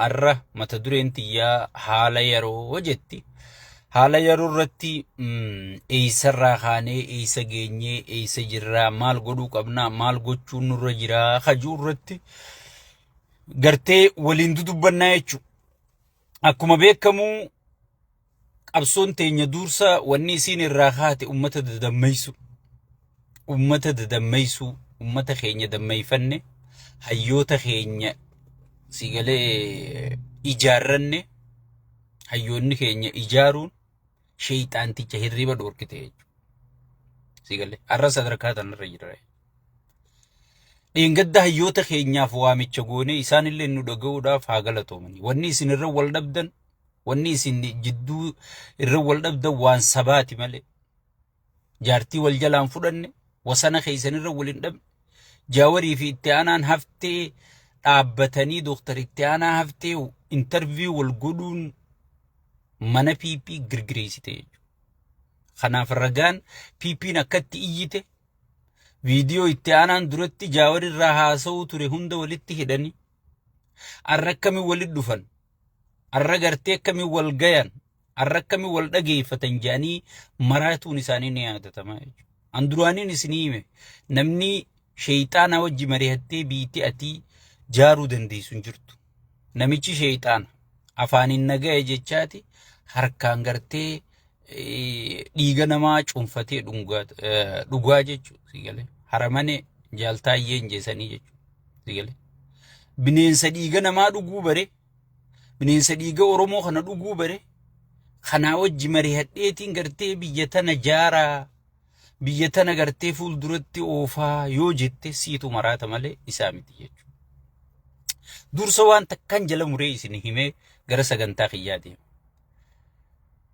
Har'a mata dureen tiyyaa haala yeroo jetti. Haala yeroo irratti eessarraa kaanee eessa geenyee eessa jirraa maal godhuu qabnaa maal gochuun nurra jiraa kajuu irratti gartee waliin dudubbannaa jechuudha. Akkuma beekamu qabsoon teenya dursa wanni isiin irraa kaate ummata dadammeessu. Ummata dadammeessuu, ummata keenya dammeeffanne, hayyoota keenya sigalee ijaarranne, hayyoonni keenya ijaaruun sheeyxaanticha hirriba dhoorkite jechuudha. Sigalee har'a sadarkaa tanarra jira. Dheengadda hayyoota keenyaaf waamicha goonee isaanillee nu dhaga'uudhaaf haa galatoomani. Wanni isin irra wal dhabdan, wanni isin jidduu irra wal dhabdan waan sabaati malee. Jaartii wal jalaan fudhanne, wasana keessan irra wal hin dhabne. Jaawarii fi itti aanaan haftee dhaabbatanii Dooktar itti aanaa haftee intarviyuu wal godhuun mana PP girgireessite jechuudha. Kanaaf ragaan PP'n akkatti iyyite viidiyoo itti aanaan duratti Jaawar irraa haasa'uu ture hunda walitti hidhanii arra akkamiin walitti dhufan, arra gartee akkamiin wal gayan, arra akkamiin wal dhageeffatan jedhanii maraatuun isaanii ni yaadatama jechuudha. An duraaniin isinii hime, namni sheeyxaanaa wajji mari'attee biitti ati jaaruu dandeessu hin jirtu. Namichi sheeyxaana afaaniin nagaya jechaati harkaan gartee dhiiga namaa cuunfatee dhugaa jechuudha. Sigalee haramane jaaltaayyeen jeesanii jechuudha. Sigalee bineensa dhiiga namaa dhuguu bare, bineensa dhiiga Oromoo kana dhuguu bare, kanaa wajji mari'adheetiin gartee biyya tana jaaraa, biyya tana gartee fuulduratti oofaa yoo jette siitu maraata malee isaa miti jechuudha. Dursa waan takkaan jala muree isin himee gara sagantaa kiyyaa deema.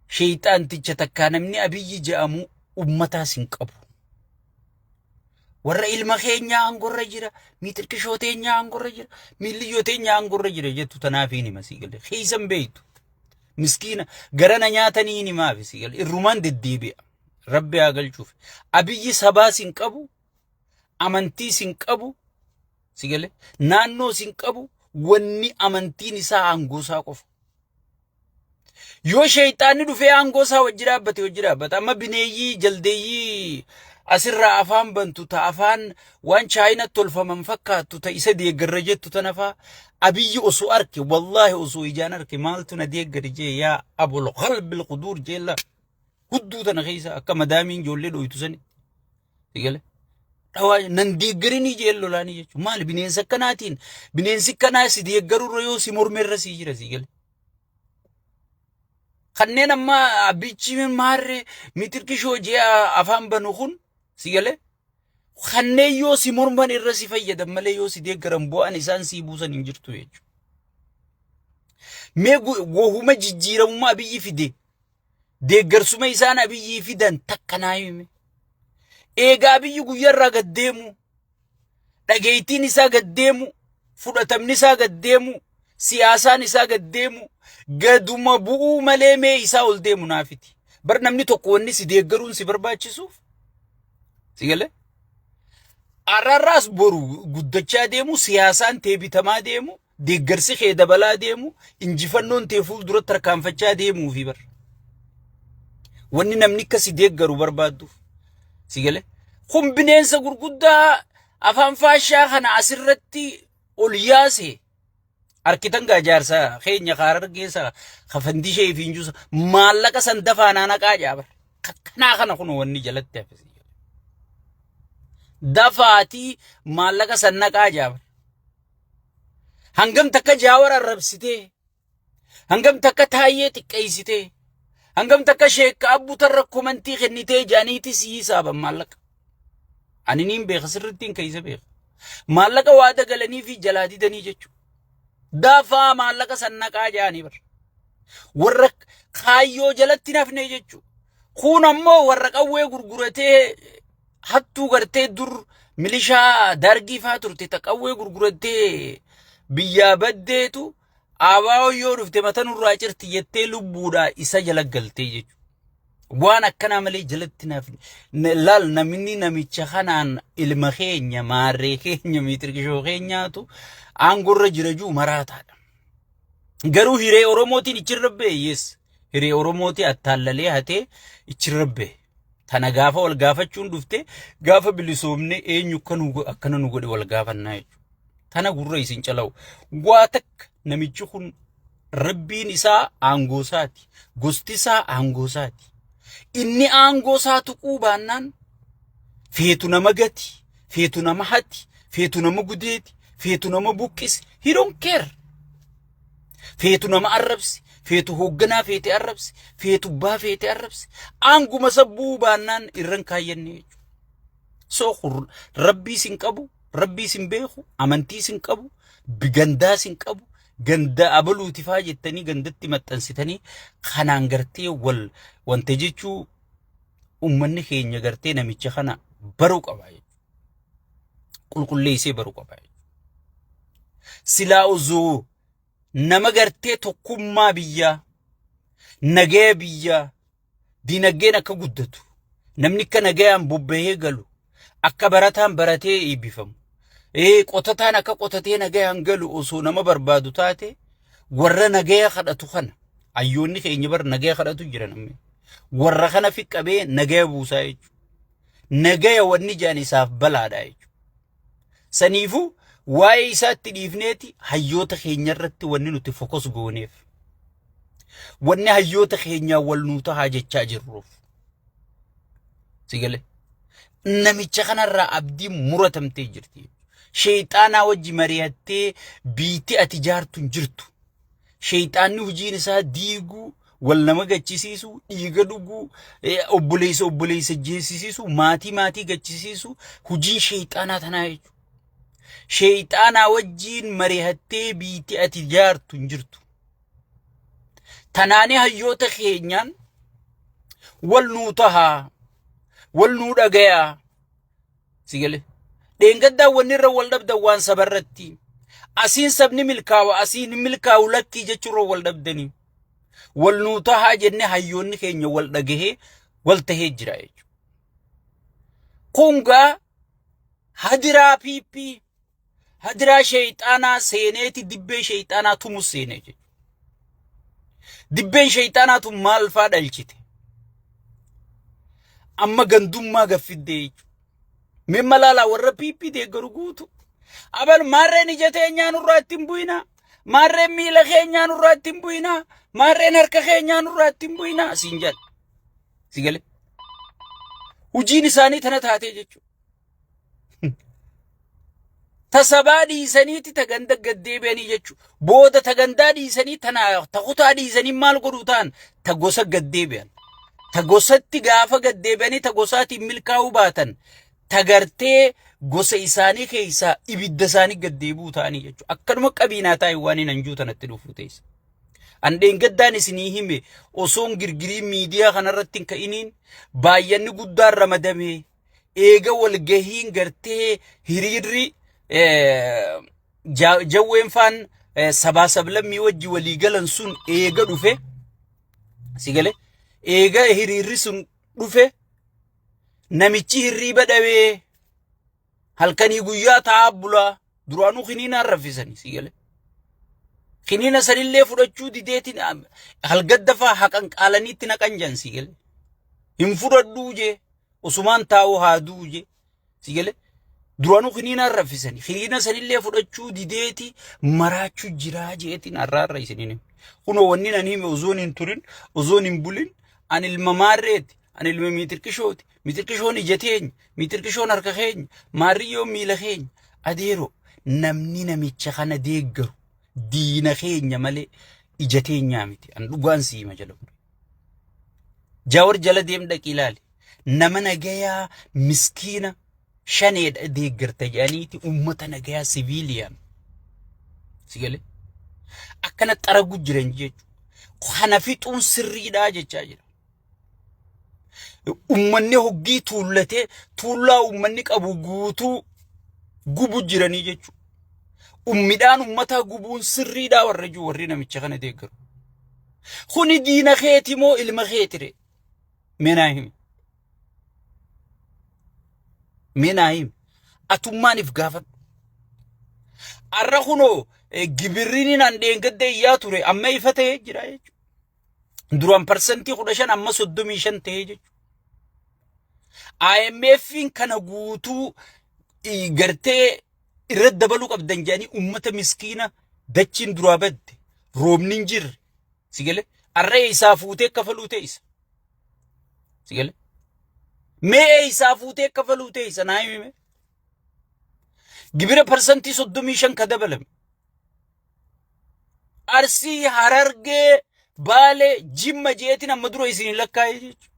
Sheeyxaanticha takkaa namni Abiyyi jedhamu ummataas hin qabu. Warra ilma keenyaa aangorra jira, miixirqishoo teenyaa aangorra jira, miilliyyoo teenyaa aangorra jira jettu tanaaf hin hima sii galee. Keessan beektu. Miskiina garana nyaatanii hin himaaf sii galee. Irrumaan deddeebi'a. Rabbi haa galchuuf. Abiyyi sabaas hin qabu, amantiis hin qabu, si galee, naannoos hin qabu, wanni amantiin isaa aangoo isaa qofa. Yoo sheeyxaanni dhufee aangoo isaa wajji dhaabbate wajji dhaabbata. Amma bineeyyii jaldeeyyii asirraa afaan bantu ta afaan waan chaayinatti tolfaman fakkaattu ta isa deeggarra jettu tana faa Abiyyi osoo arke, wallaahi osoo ijaan arke, maaltu na deeggari jee yaa abul qalbil quduur jeella hudduu tana keessa akka madaamiin ijoollee dhoytu sanitti. Sigale. Dhawaa nan deeggarinii jee lolaanii jechuudha. Maali bineensa akkanaatiin bineensi akkanaa si deeggarurra yoo si mormerra si jira sigale. Kanneen amma abbichi maarree mitirkishoo jee afaan banu kun sigale. Kanneen yoo si morman irra si fayyadan malee yoo si deeggaran bu'aan isaan sii buusan hin jirtu jechuudha. Mee wahuma jijjiiramummaa biyyi fide, deeggarsuma isaan Abiyyii fidan takka naa hime. Eega Abiyyi guyyaarraa gad deemu, dhageettiin isaa gad deemu, fudhatamni isaa gad deemu, siyaasaan isaa gad deemu, gaduma bu'uu malee mee isaa ol deemu naafiti. Bar namni tokko wanni si deeggaruun si barbaachisuuf si galee? Arrarraas boru guddachaa deemu, siyaasaan tee bitamaa deemu, deeggarsi kee dabalaa deemu, injifannoon tee fuulduratti tarkaanfachaa deemuu fi bar. Wanni namni akka si deeggaru barbaadduuf. Si galee? Kun bineensa gurguddaa afaan faashaa kana asirratti ol yaase. Arkitan gaa jaarsa keenya kaarar geessa ka fandishee fi injuusa maallaqa san dafaa naanaqaa jaabar. Kakkanaa kana kun wanni jalatti hafe. Dafaatii maallaqa san naqaa jaabar. Hangam takka Jaawar arrabsitee, hangam takka Taayyee xiqqeessitee, hangam takka Sheekka Abbutarra komantii kennitee jaaniiti si hisaaban maallaqa. Ani niin beeka, sirrittiin keessa beeka. Maallaqa waada galanii fi jalaa didanii jechuudha. Dafaa maallaqa san naqaa jaanii bar. Warra kaayyoo jalatti nafnee jechuudha. Kun ammoo warra qawwee gurguratee hattuu gartee dur milishaa dargii faa turte ta qawwee gurgurattee biyyaa baddeetu ABO yoo dhufte mata nurraa cirti jettee lubbuudhaa isa jala galtee jechuudha. Waan akkanaa malee jalatti naaf laal namni namicha kanaan ilma keenya maarree keenya miixirqishoo keenyaatu aangorra jira juu maraataadha. Garuu hiree Oromootiin ichirra ba'e, yes. Hiree Oromootii attaallalee hatee ichirra ba'e. Tana gaafa wal gaafachuun dhufte, gaafa bilisoomne eenyu akkana nu godhe wal gaafannaa jechuudha. Tana gurra isin calawu. Waa takka namichi kun rabbiin isaa aangoo isaati. Gosti isaa aangoo isaati. Inni aangoo isaa tuquu baannaan feetu nama gati, feetu nama hati, feetu nama gudeeti, feetu nama buqqisi. He don't care. Feetu nama arrabsi, feetu hoogganaa feete arrabsi, feetu abbaa feete arrabsi. Aanguma sabbuu baannaan irran kaayyanne jechuudha. So rabbii sin qabu, rabbii sin beeku, amantii sin qabu, gandaa sin qabu, ganda abaluuti faa jettanii gandatti maxxansitanii kanaan gartee wal wanta jechuu, ummanni keenya gartee namicha kana baruu qaba jechuudha. Qulqulleessee baruu qaba jechuudha. Silaa osoo nama gartee tokkummaa biyyaa, nagaya biyyaa, dinagdeen akka guddatu, namni akka nagayaan bobbahee galu, akka barataan baratee eebbifamu, qotataan akka qotatee nagayaan galu osoo nama barbaadu taate, warra nagaya kadhatu kana, hayyoonni keenya bar nagaya kadhatu jira, namni warra kana fi qabee nagaya buusaa jechuudha. Nagaya wanni jaan isaaf balaadha jechuudha. Saniifuu waa'ee isaatti dhiifneeti hayyoota keenya irratti wanni nuti focus gooneef. Wanni hayyoota keenyaa wal nuu tahaa jechaa jirruuf. Si galee? Namicha kanarraa abdiin muratamtee jirti. Sheexaanaa wajji mari'attee biitti ati jaartu hin jirtu. Sheexaanni hojiin isaa diiguu, wal nama gachisiisuu, dhiiga dhuguu, obboleessa obboleessa jeessisiisuu, maatii maatii gachisiisuu, hojiin sheexaanaa tanaa jechuudha. Sheexaanaa wajjiin mari'attee biitti ati jaartu hin jirtu. Tanaanii hayyoota keenyaan wal nuu tahaa, wal nuu dhagayaa. Si galee? Dheengaddaan wanni irra wal dhabdan waan sabarratti. Asiin sabni milkaawa, asiin milkaawu lakkii jechuurra wal dhabdanii. Wal nuu tahaa jennee hayyoonni keenya wal dhagahee wal tahee jira jechuudha. Kun gaa hadiraa PP, hadiraa sheeyxaanaa seeneeti, dibbee sheeyxaanaa tumus seenee jechuudha. Dibbeen sheeyxaanaa tun maal faa dhalchite? Amma gandummaa gaffiddee jechuudha. Mee malaalaa warra PP deeggaru guutu. Abal maarreen ija teenyaa nurraa ittiin bu'inaa. Maarreen miila keenyaa nurraa ittiin bu'inaa. Maarreen harka keenyaa nurraa ittiin bu'inaa. Siin jedha. Si galee? Hojiin isaanii tana taatee jechuudha. Ta sabaa dhiisaniiti ta ganda gad deebi'anii jechuudha. Booda ta gandaa dhiisanii tana ta kutaa dhiisanii maal godhuu ta'an, ta gosa gad deebi'an. Ta gosatti gaafa gad deebi'anii ta gosaatiin milkaa'uu baatan, ta gartee gosa isaanii keessaa ibidda isaanii gad deebi'uu ta'anii jechuudha. Akkanuma qabiinaa taa'e waan hin hanjuu tanatti dhufuu teessa. An dheengaddaan isinii hime, osoon girgirii miidiyaa kanarratti hin ka'iniin baay'anni guddaan ramadamee eega walgahiin gartee hiriirri jawween faan sabaa sablammii wajji walii galan sun eega dhufe, si gale, eega hiriirri sun dhufe, namichi hirriiba dhabee halkanii guyyaa taa'aa bulaa. Duraanuu kiniinaan raffisanii, si gale, kiniina sanillee fudhachuu dideetiin halgadda faa haqan qaalaniitti naqan jan, si gale, hin fudhadhuu jee, osumaan taa'uu haa du'u jee, si gale, duraanuu kiniinaan raffisanii kiniina sanillee fudhachuu dideeti maraachuu jiraa jeetiin har'aarra isiniin hime. Kunoo wanni nan hime osoon hin turin, osoon hin bulin, ani ilma maarreeti, ani ilma miitirqishooti, miitirqishoon ija teenya, miitirqishoon harka keenya, maarriyyoon miila keenya. Adeero, namni namicha kana deeggaru diina keenya malee ija teenyaa miti. An dhugaan si hima jala mure. Jawar jala deem dhaqi ilaali. Nama nagayaa miskiina shaneedha deeggarta jedhaniiti uummata nagayaa siviiliyaan. Si galee? Akkana xaragu jiran jechuudha. Kana fixuun sirriidhaa jechaa jira. Uummanni hoggii tuullatee tuullaa uummanni qabu guutuu gubu jiranii jechuudha. Midhaan uummataa gubuun sirriidhaa warra jiru, warri namicha kana deeggaru. Kuni diina keeti moo ilma keeti ree? Mee naa himi. Mee naa himi. Atummaan if gaafadhu. Arra kunoo Gibirriin an dheengadda iyyaa ture amma ifa ta'ee jira jechuudha. Duraan 15% amma 35 ta'ee jechuudha. IMF'n kana guutuu gartee irratti dabaluu qabdan jedhanii uummata miskiina dachiin duraa badde, roobni hin jirre, si galee, arree isaa fuutee kafaluu ta'e isa. Si galee, mee isaa fuutee kafaluu ta'e isa naa himi. Gibira 35% ka dabalame. Arsii, Harargee, Baalee, Jimma jeetiin amma dura isin lakkaa'ee jechuudha.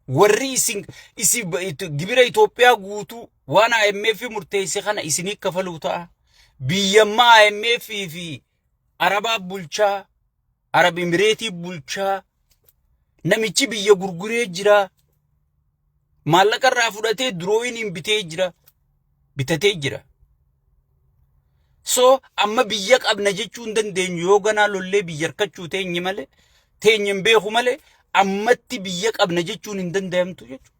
Warri isin gibira Itoophiyaa guutuu waan IMF murteesse kana isinii kafaluu ta'a. Biyyammaa IMF fi Arabaa bulchaa, Arab Imireetii bulchaa, namichi biyya gurguree jira. Maallaqa irraa fudhatee durooyin bitee jira. Bitatee jira. So amma biyya qabna jechuu hin dandeenyu yoo ganaa lollee biyya harkachuu teenye malee, teenye hin beeku malee, ammatti biyya qabna jechuun hin danda'amtu jechuudha.